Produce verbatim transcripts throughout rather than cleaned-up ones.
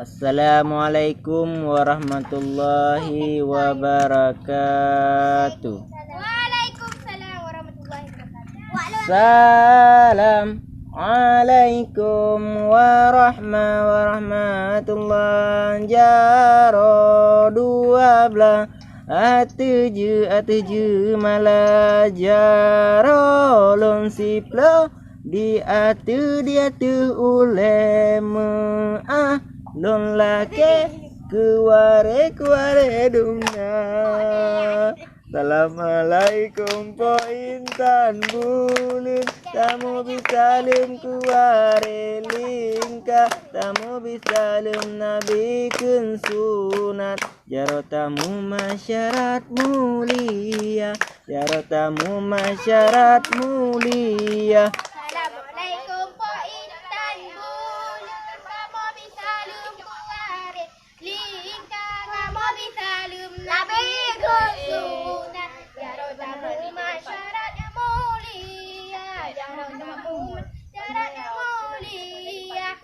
Assalamualaikum warahmatullahi wabarakatuh. Waalaikumsalam warahmatullahi wabarakatuh. Salam alaikum warahma-, warahmatullah. Jaroe dua blah ateueh jeuet, ateueh jeuet malam. Jaroe lôn siploh di ateueh, di ateueh ulée meuah, lôn lakée keu waréh, keu waréh dum na. Assalamualaikum Po Intan buleuen, tameubi saleuem keu waréh lingka, tameubi saleuem Nabi kheun sunat. Jaroe tamu masyarakat mulia, jaroe tamu masyarakat mulia. Assalamualaikum Po Intan buleuen, tameubi saleuem keu waréh lingka, tameubi saleuem Nabi kheun sunat. Jaroe tamu masyarakat mulia, jaroe tamu masyarakat mulia.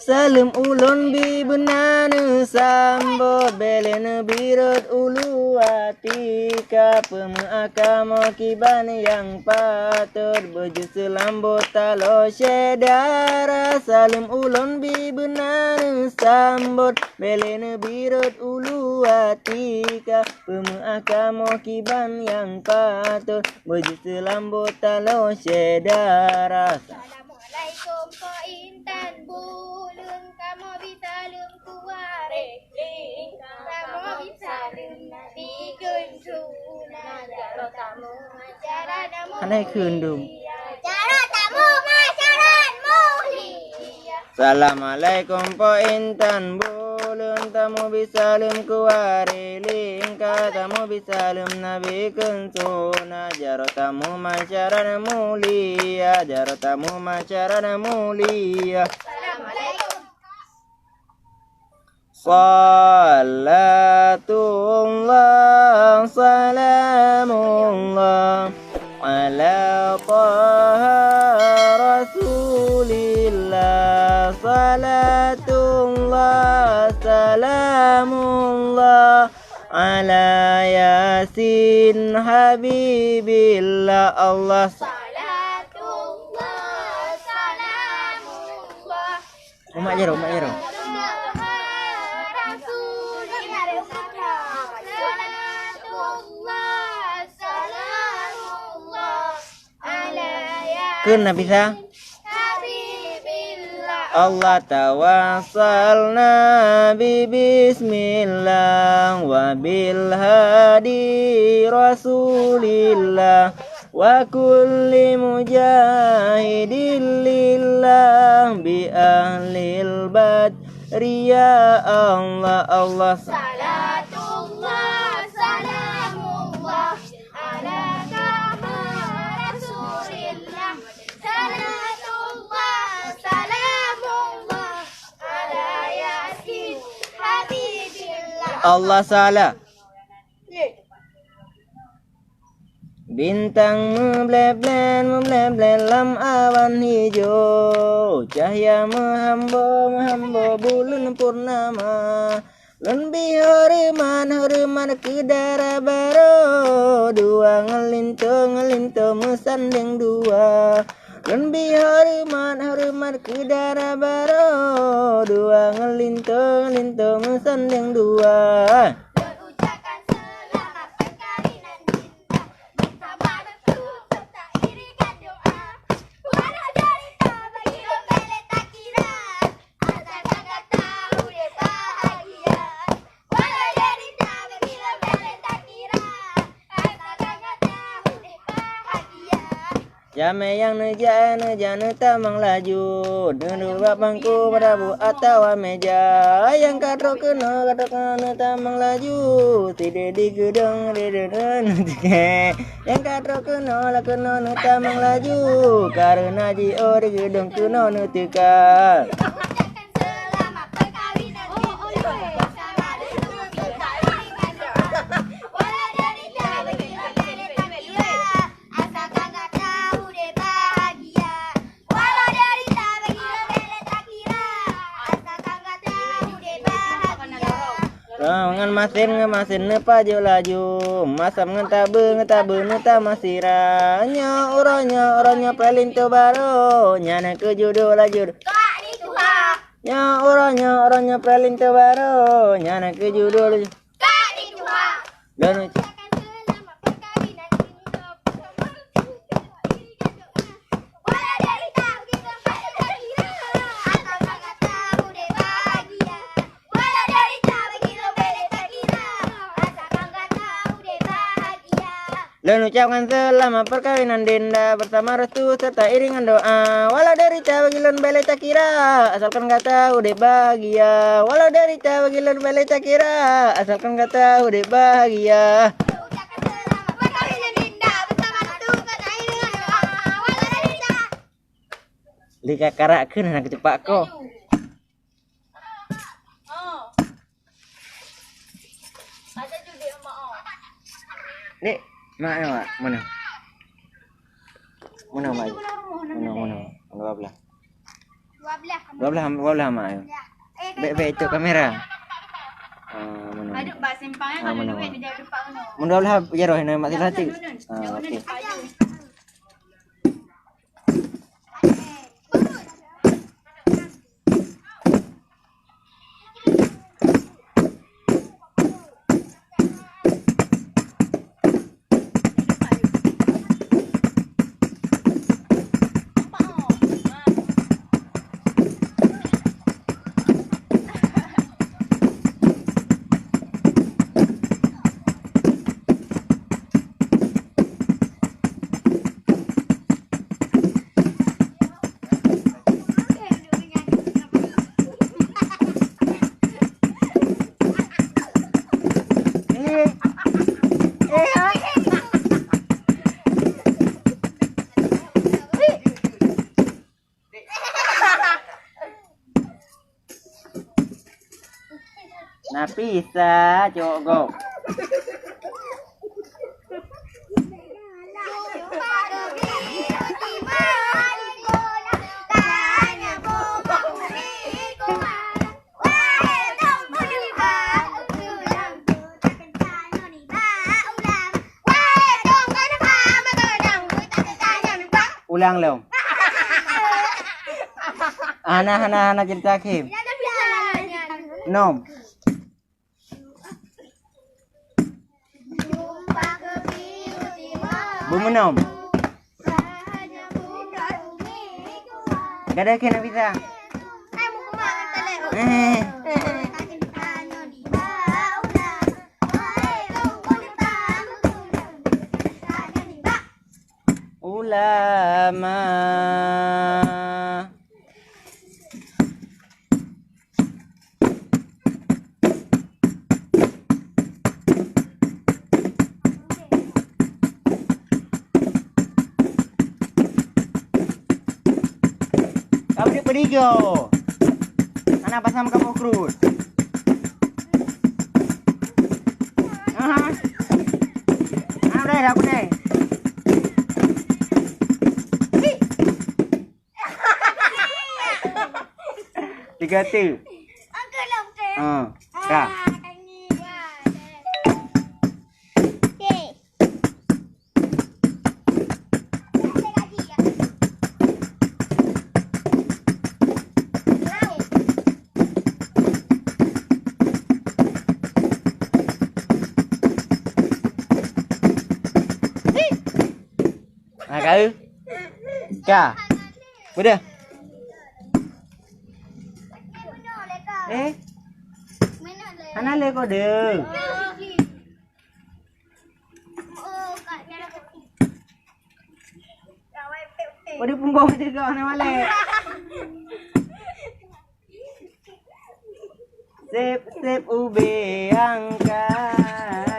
Saleuem ulôn bi beuna neusambot, bék lé neubi rot ulu até. Tika peumeu'ah kamoe kiban nyang patot, beujeuet seulambot taloe syedara. Saleuem ulôn bi beuna neusambot, bék lé neubi rot ulu até. Tika peumeu'ah kamoe kiban nyang patot, beujeuet seulambot taloe syedara. Assalamualaikum Po Intan buleuen, tameubi saleuem keu waréh lingka, tameubi saleuem Nabi kheun sunat. Jaroe tamu masyarakat mulia, hana kheun dum. Jaroe tamu masyarakat mulia. Assalamualaikum Po Intan buleuen, tameubi saleuem keu waréh lingka, tameubi saleuem Nabi kheun sunat. Jaroe tamu masyarakat mulia, jaroe tamu masyarakat mulia. Assalamualaikum. Salatullah, salamullah, ala Taha Rasulillah. Salatullah, salamullah, ala Yasin Habibillah. Allah. Salatullah, salamullah. Umat Jero, umat Jero. Kheun Nafisa. Allah tawassalna bi bismillah wa bil hadi Rasulillah. Wa kulli mujahidin lillah bi ahlil badri ya Allah, Allah. Salatullah, salamullah, ala Taha Rasulillah. Salatullah, salamullah, ala Yasin Habibillah. Allah sala. Bintang meublét-blét, meublét-blét lam awan hijo. Cahya meuhambo, meuhambo buleuen purnama. Lôn bri horeumat, horeumat keu dara barô. Dua ngon linto, ngon linto meusandéng dua. Lôn bri horeumat, horeumat keu dara barô. Dua ngon linto, ngon linto meusandéng dua. Lôn ucapkan selamat perkahwinan cinta, bersama restu serta iringan doa. Walau derita bagi lôn bèk lé takira, asalkan gata udép bahagia. Walau derita bagi lôn bèk lé takira, asalkan gata udép bahagia. Jamé nyang neujak, neujak neutamong laju, neuduek bak bangku, bak tabu atawa méja. Nyang ka trok keunoe, ka trok keunoe neutamong laju. Sideh di geudong, di geudong neutikée. Nyang ka trok keunoe, lam keunoe neutamong laju. Kareuna jiôh di geudong keunoe neuteuka. Selamat perkahwinan kita bersama restu serta iringan doa. Walau derita bagi lôn bèk lé takira, Masen ngon masen neupajoh laju, masam ngon tabeue ngon tabeue neutamah sira. Nyoe uroe nyoe, uroe nyoe peulinto barô, nyan keuh judul laju. Kak di tuha. Nyoe uroe nyoe, uroe nyoe peulinto barô, nyan keuh judul. Kak di tuha. Lôn ucok. Lôn ucapkan selamat perkawinan Dinda bersama restu serta iringan doa. Walau derita bagi lôn bèk lé takira, asalkan gata udép bahagia. Walau derita bagi lôn bèk lé takira, asalkan gata udép bahagia. Lé ka karak kheun hana keucepak ko. Dek, mak, mak, mana? Mana, mak? Mana, mana? Mana dua belas? Dua belas, dua belas, mak. Bèk, bèk, itu kamera. Ah, mana? Ada bak simpang, ah, kalau mana, duit mana? Dia jauh depan tu. Mun dua belas ya roh, nak mak sila tu. Ah, okey. Nafisa, cok gok. Ulang lom. Hana, hana, hana cerita akhé. Nom. Beumeunong. Gadai keu Nafisa. Eh. Ulama. Kau dek pedigo. Anak pasang kamu krut. Aha. Ah, udah, udah, udah. Tiga tu. Ha. Dah. Ha, kau? Ka. Udah. Eh? Hana lé kode. Kode pumbong juga hana malé. Sep, sep ube angkat.